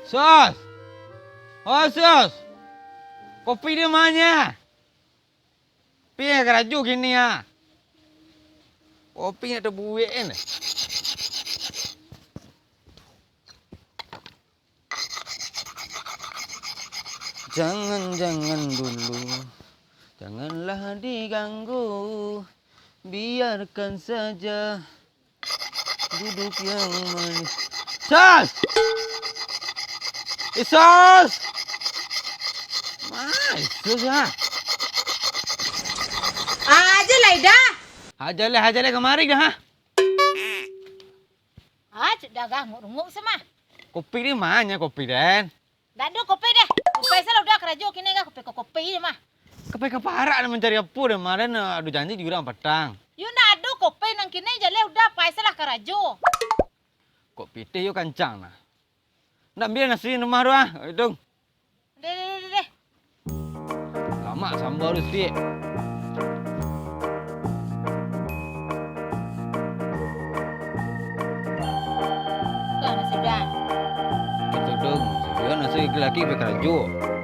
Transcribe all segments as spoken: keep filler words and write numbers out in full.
Sos! Oh, Sos! Kopi di ma nyo? Pai karajo kini, ah. Kopi ndak tabuek, kan? Jangan, jangan dulu, janganlah diganggu, biarkan saja duduk yang manis. Sos! Eh, Sos! Ma Sos, ah? Aja lah, Ida. Aja lah, aja lah kamari dah, ha? Ah, cuk dah ganguk-runguk se mah. Kopi di ma nyo, kopi den? Ndak ado kopi deh. Kopi se lah Uda karajo kini, kopi ko kopi se mah. Kopi ka parak nak mancari apo deh, kamarin ado janji di urang patang. Yo ndak ado kopi nan kini, jaleh Uda pai se lah karajo. Kok pitih yo kancang nah. Ndak ambiak nasi rumah tu ah, itu. Deh, deh, deh, deh. Lamak sambal tu, Sik. Kan sudah. Itu dong, sudah nasi laki-laki bakarajo.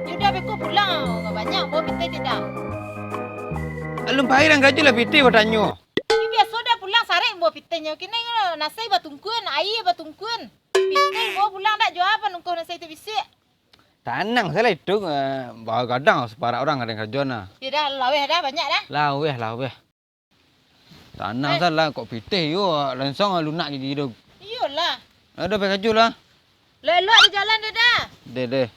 Yo udah, beko pulang, banyak buah pitih tidak? Alun pai urang karajo lah pitih batanyo. Yo biaso dah pulang sarek buah pitihnyo. Kini nasi batungkuan, aia batungkuan. Pitih buah pulang dak jua panungkuh nasi tu bisuak. Tanang salah itu, eh, bagadang saparak urang ka den karajo nah. Yo dah, laweh dah, banyak dah. Laweh, laweh. Tanang salah, kok pitih yo, langsung lunak gigi tu. Iyolah. Ado pai karajo lah. Elok-elok di jalan dah dah. Deh, deh.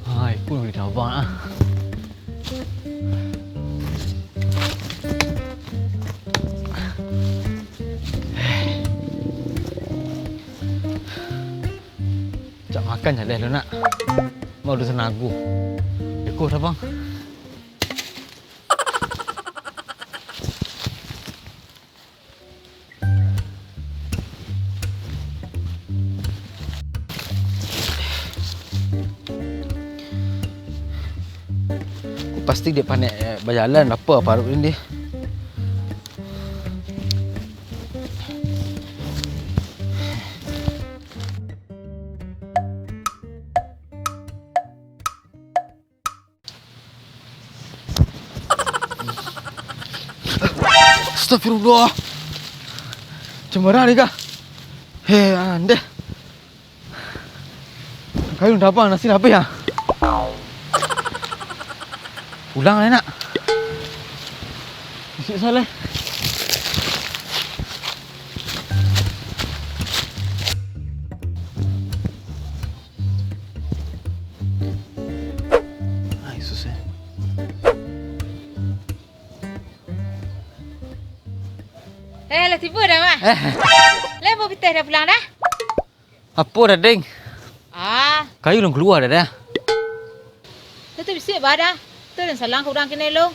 Hai, pun boleh tabang ah. Cak makan jaleh lu nak. Mau dusun lagu. Iko dah bang. Pasti dia panek, eh, bajalan lapar paruik ni dia. Astagfirullah. Cemara ni kah? Hei, andeh. Kayu dah apa? Nasi dah habis ah. Pulang lah nak. Bisuak salah. Ai, susah. Eh, lah tibo dah, Mak? Eh. Lah, buah pitih dah pulang dah? Apo dah, Ding? Ah. Kayu alun kalua dah, dah. Tu, tu bisuak ba dah. Tu nan salang ka urang kini lo.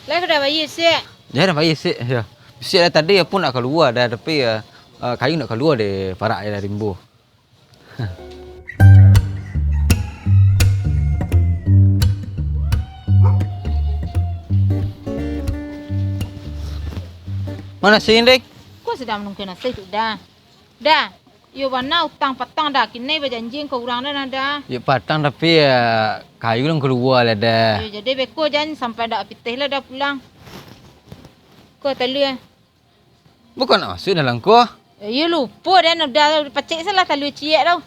Lah, ka dah bayia bisuak. Dah, dah bayia bisuak, yo. Bisuak dah tadi pun nak kalua dah, tapi, eh, eh, kayu nak kalua deh, parak dari rimbo. Mano si Inding? Ko sadang manunggu nasi tu, Da. Da, iyo bana utang patang, Da. Kini bajanji ka urang, Da, nah, Da. Iyo patang, tapi, eh, kayu alun kalua lah, Da. Iyo, jadi beko jan sampai dak pitih lah, Da, pulang. Ko talua, eh. Bukan nak masuak dalam ko? Eh, iyo lupo den, udah pacik salah talua ciek tu.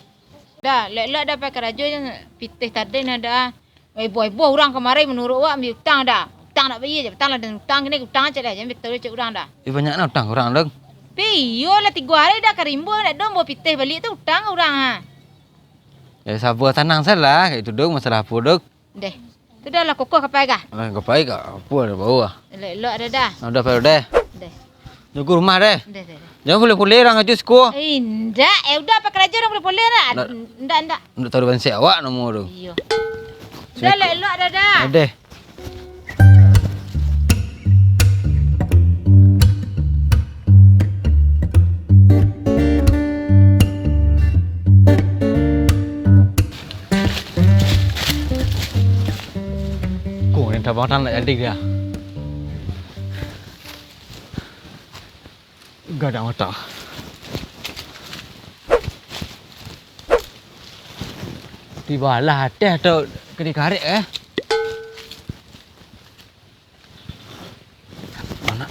Da, elok-elok Da pai karajo, jan pitih tadi nah Da. Heboh-heboh urang kamari manuruik awak ambiak utang Da. Utang ndak bayia se, patang lah den utang, kini utang cek Da, jan batua cek urang Da. Eh, banyak nah utang urang, Dong. Pi, iyo lah tigo hari Da ka rimbo, ndak doh mambawa pitih baliak tu utang urang ha. Eh, saba, tanang sajolah, kok itu, Dong, masalah apo, Dong? Deh. Tu Da lah kokoh ka pai kah? Lah, ka pai ka, apo Da bau ah. Elok-elok Da Da. Nah, Da, pai deh. Deh. Jago rumah deh. Deh, deh, deh. Jan puleh-puleh urang ajo siko. Eh, indak. Eh, Uda, apo karajo urang puleh-puleh Da? Indak. Indak, indak. Indak tahu bansek awak namo tu. Iyo. Da, elok-elok Da Da. Deh. Ko nan tabang tan nak jadi dia. Gadang mata. Tibalah ateh atau kini karek eh. Anak.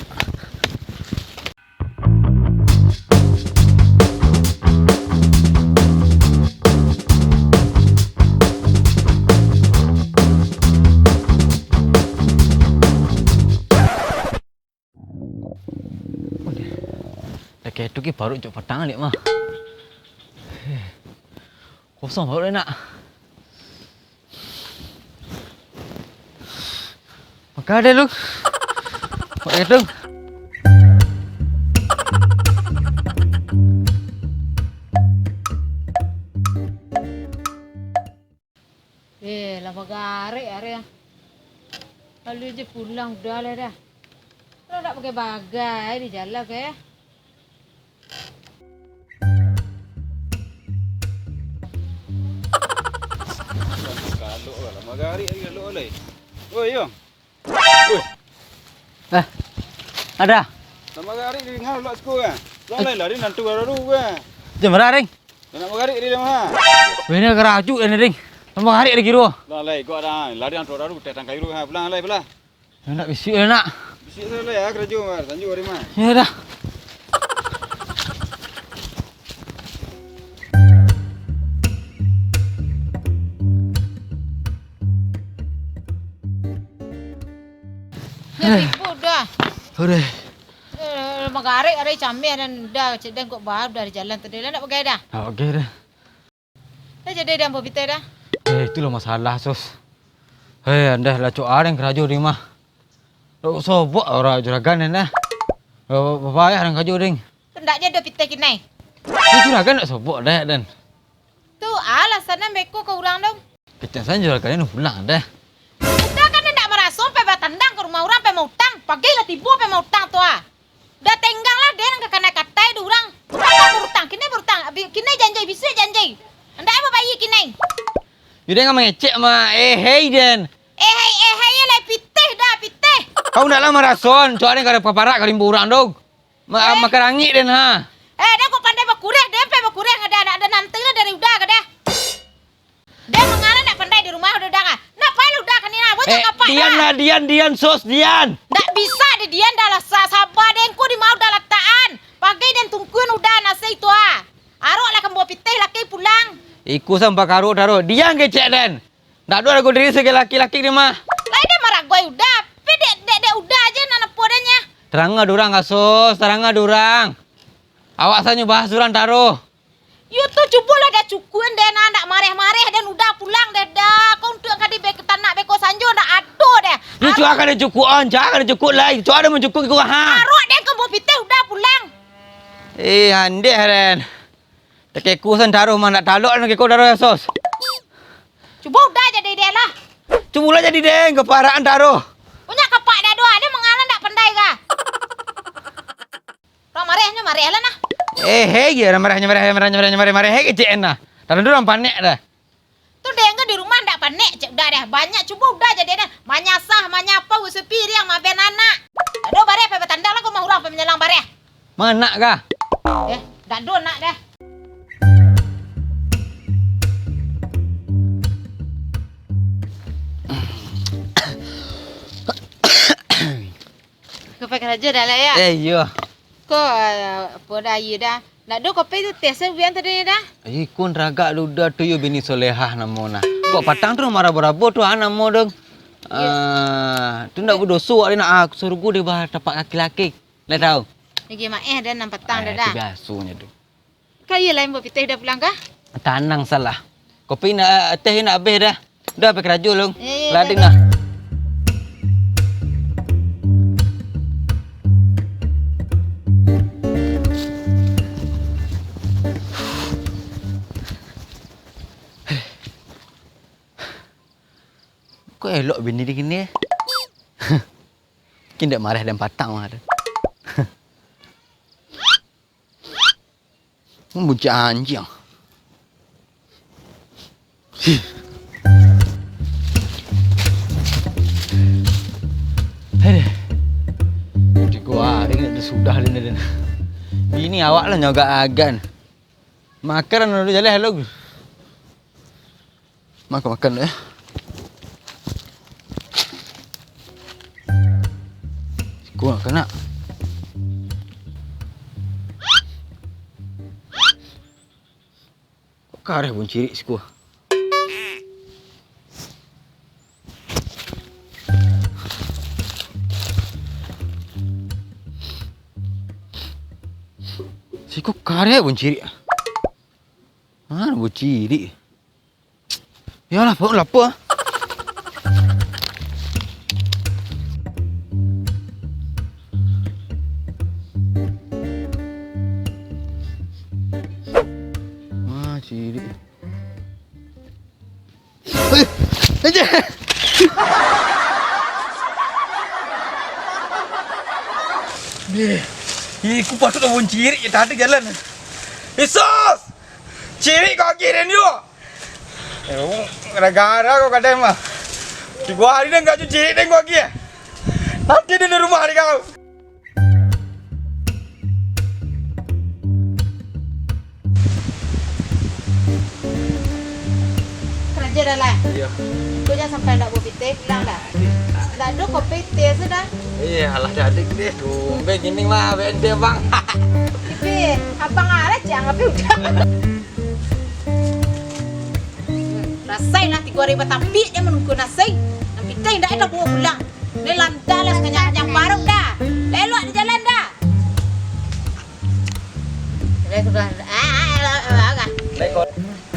Dah kaya tu ki paruik cok patang liak mah. Kosong paruik nak. Maka ada lu. Pakai tu. Eh, lah bagarek ari ah. Lalu je pulang, udah lah dah. Kalau nak bagai-bagai di jalan ke. Galok lah, lah bagarek ari galok lai. Oi, yo. Oi. Eh, ada. Lah bagarek di ngah lak siko kan. Lah lai lari nantu baru kan. Jam bara, Ring? Nak bagarek di rumah. Bini karajuk ni, Ring. Lah bagarek lagi tu. Lah lai, gua ada lari nantu baru, teh tangkai dulu ha, pulang lai, pulang. Nak bisuak lah nak. Bisuak sajo lah ya, karajo mah, sanjo hari mah. Ya dah. Dah tibo dah. Udah. Eh, magarek ari cameh dan dah, cek dan kok baru dah di jalan tadi lah, nak bagai dah. Nak bagai dah. Dah jadi dah ambo pitih dah. Eh, itulah masalah, Sos. Hei, andeh lah cok areng karajo di mah. Dok sobok orang juragan ni nah. Dok babayah areng karajo ding. Tu ndak je ado pitih kinai. Ni juragan dok sobok deh, Den. Tu alasan nan beko ka urang dong. Kecek sajo juragan ni pulang deh. Udah kan ndak maraso, pai batandang ka rumah urang, pai mautang. Pagi lah tibo pai mautang tu ah. Dah tenggang lah, den ka kanai katai di urang. Urang lah barutang, kini barutang, abi-, kini janji, bisuak janji. Ndak babayia kini. Yo, den ka mangecek mah, eh, hei, den. Eh, hei, eh, hei, lah pitih dah, pitih. Kau ndak lah maraso, cok den kada paparak ka rimbo urang tu. Ma-, eh. Makan angik den, ha. Eh, den kok pandai bakureh, den pai bakureh, ada anak den nanti lah dari udah ka dah. Den mangalah ndak pandai di rumah udah ah. Ndak pai lah udah ka ni nah. Banyak eh, ngapak dian dah. Lah, dian, dian, sos, dian. Ndak bisa di dian dah lah sa-, saba den ko di mau dah latakan. Pagai den tungkuin udah nasi tu ah. Arok lah kambo pitih laki pulang. Iku sampai karuk taruh. Dian kecek den. Ndak ado rago diri sabagai laki-laki di mah. Lai den maragoi udah. Tapi dek, dek, dek udah aja nan apo den nya. Terang ado urang kasos, terang ado urang. Awak sanyo bahas urang taruh. Yo tu, cubolah dah cukuan deh nah, ndak mareh-mareh den udah pulang deh dah. Kau untuak ka di be-, tanak beko sanjo ndak ado deh. Yo, cua ka dicukuan, cua ka dicukuk lai. Cua ado mancukuk iko, ha. Arok den kambo pitih udah pulang. Eh, andeh den. Takeko san taruh mah, ndak talok den keko taruh ya, sos. Cubo udah jadi den lah. Cubolah jadi den, kaparaan taruh. Punyo kapak dado, den mangalah ndak pandai kah? Urang mareh nyo mareh lah nah. Eh, hei, urang mareh nyo mareh, mareh nyo mareh, mareh, mareh, hei, kecek nah. Taruh urang panek dah. Tu den kan di rumah ndak panek, cek udah dah. Banyak cubo udah jadi dah. Manyasah, manyapau, usui piriang, maben anak. Ado bareh pai batandang lah ka rumah urang, pai manyalang bareh. Manak kah? Eh, ndak ado nak dah. Ka pai karajo dah lah, ya? Eh, iyo. Ko, eh, apo dah, aia dah. Ndak ado kopi tu, teh sabuian tadi dah. Ih, kun ragak luda tu yo bini solehah namo nah. Kok patang tu marabo-rabo tu, ah, namo tu. Iyo. Ah, tu ndak badoso awak ni nak, ah, surugu di bawah tapak kaki laki. Lah tahu? Lagi maeh dah nan patang dah, dah. Eh, tu biasonyo tu. Ka iyo lain buah pitih dah pulang kah? Tanang salah. Kopi nak, teh nak abih dah. Dah, pai karajo lu. Eh, lading dah, dah. Kok elok bini di kini, eh? Mungkin dek marah dan patang mah tu. Buncik anjiang. Aduh. Tigo hari ni sudah ni, ni. Bini awak lah nyogak agan. Makan dulu jaleh lu. Makan-makan dulu, eh. Siko nak kana. Kok kareh buncirik siko. Siko kareh buncirik. Mana buncirik? Yolah, pauk lapar. Wah, cirik. Eh, anjing. Deh, iku patut lah buncirik je, tak ada jalan. Yesus! Cirik kau kirim yuk. Eh, gara-gara kau kadai mah. Tigo hari dah nggak cuci, tengok lagi, eh. Nanti dia di rumah hari kau. Karajo dah lah. Iyo. Kau jangan sampai ndak bawa pitih pulang dah. Ndak ado kopi teh sudah. Iyo, alah jadi deh. Tumben gini mah, bende bang. Ibe, abang arah jangan tapi udah. Rasai lah tigo hari batapik dia manunggu nasi. Nan pitih indak ado bawa pulang. Ni lantah lah sakanyang-kanyang paruik dah. Lelok di jalan dah. Lelok sudah. Ah, ah, ah, ah, ah, ah. Lelok.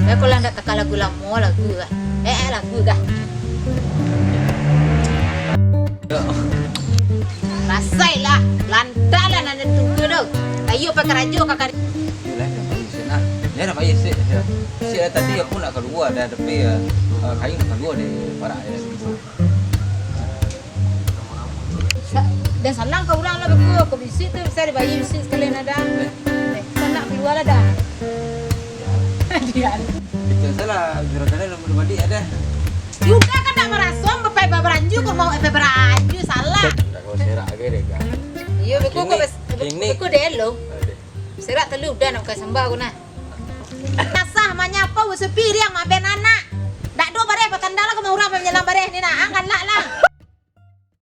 Lelok lah ndak takah lagu lamo, lagu kah. Eh, eh, lagu kah. Rasai lah. Lantah lah nan ditunggu tu. Ayo, pai karajo, kakak. Iyolah, dah baik, Sik, nah. Dah baik, Sik, Sik. Sik, dah tadi aku nak kalua dah, tapi, eh, eh, kain nak kalua deh, parak je. Sa-, dan salang ka urang lah, batua, ka bisi tu, bisa dibayar bisi sakalian ado. Eh. Eh, sanak kalua lah dah. Dian. Itu salah, juragan dah belum balik ada. Sudah kan nak maraso, bapai baranju, kok mau, eh, baranju, salah. Dah kau serak ke deh, Kak? Iyo, beku kini, kok bes-, kini. Beku deh lo. Ada. Serak telu udah nak buka sambal aku nah. Nasah manyapa usapi dia maben anak. Dak do bareh patanda lah, kama urang manyalang bareh ni nah. Ah, galak lah.